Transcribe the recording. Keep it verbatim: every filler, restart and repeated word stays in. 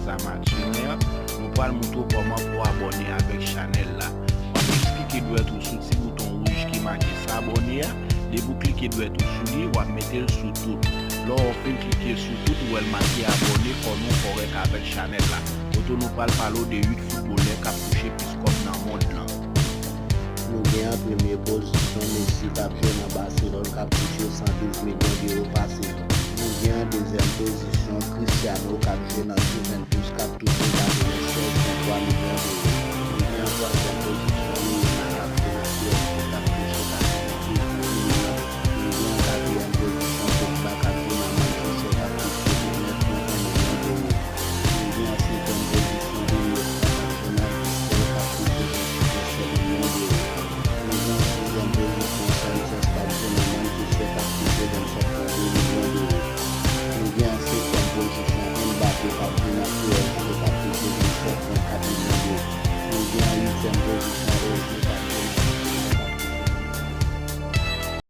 Sa Martinian, nou pral montre w kòman pou abòne avèk chanèl la. W ap jis klike dwèt ou sou ti bouton wouj ki make s'abonner a. Depi w klike dwèt ou sou li, w ap mete l sou tout. Lè w fin klike sou tout, ou wè l make abòne, kò nou kòrèk avèk chanèl la. Kote nou pral pale w de uit foutbolè k ap touche plis kòb nan mond lan. Nou gen an premye pozisyon Messi k ap jwe nan Barcelone k ap touche san douz milyon euro pa sezon. Nou gen an dezyèm pozisyon Cristiano k ap jwe nan Juventus k ap touche katrevennsèz pwen twa milyon euro. Nou gen an twazyèm pozisyon Neymar k ap jwe nan P S G k ap touche katrevendouz milyon. Nou gen an katriyèm pozisyon Pogba k ap jwe nan Manchester k ap touche vennèf pwen en milyon euro. Nou gen an senkyèm pozisyon Iniesta k ap jwe nan Leicester k ap touche vennsenk pwen sèt milyon euro. Nou gen an sizyèm pozisyon Sanchez k ap jwe nan Manchester k ap touche vennsèt pwen de milyon euro. Nou gen an setyèm pozisyon Mbappé k ap jwe nan P S G k ap touche vennsèt pwen kat milyon euro. Nou gen an uityèm pozisyon Rodri k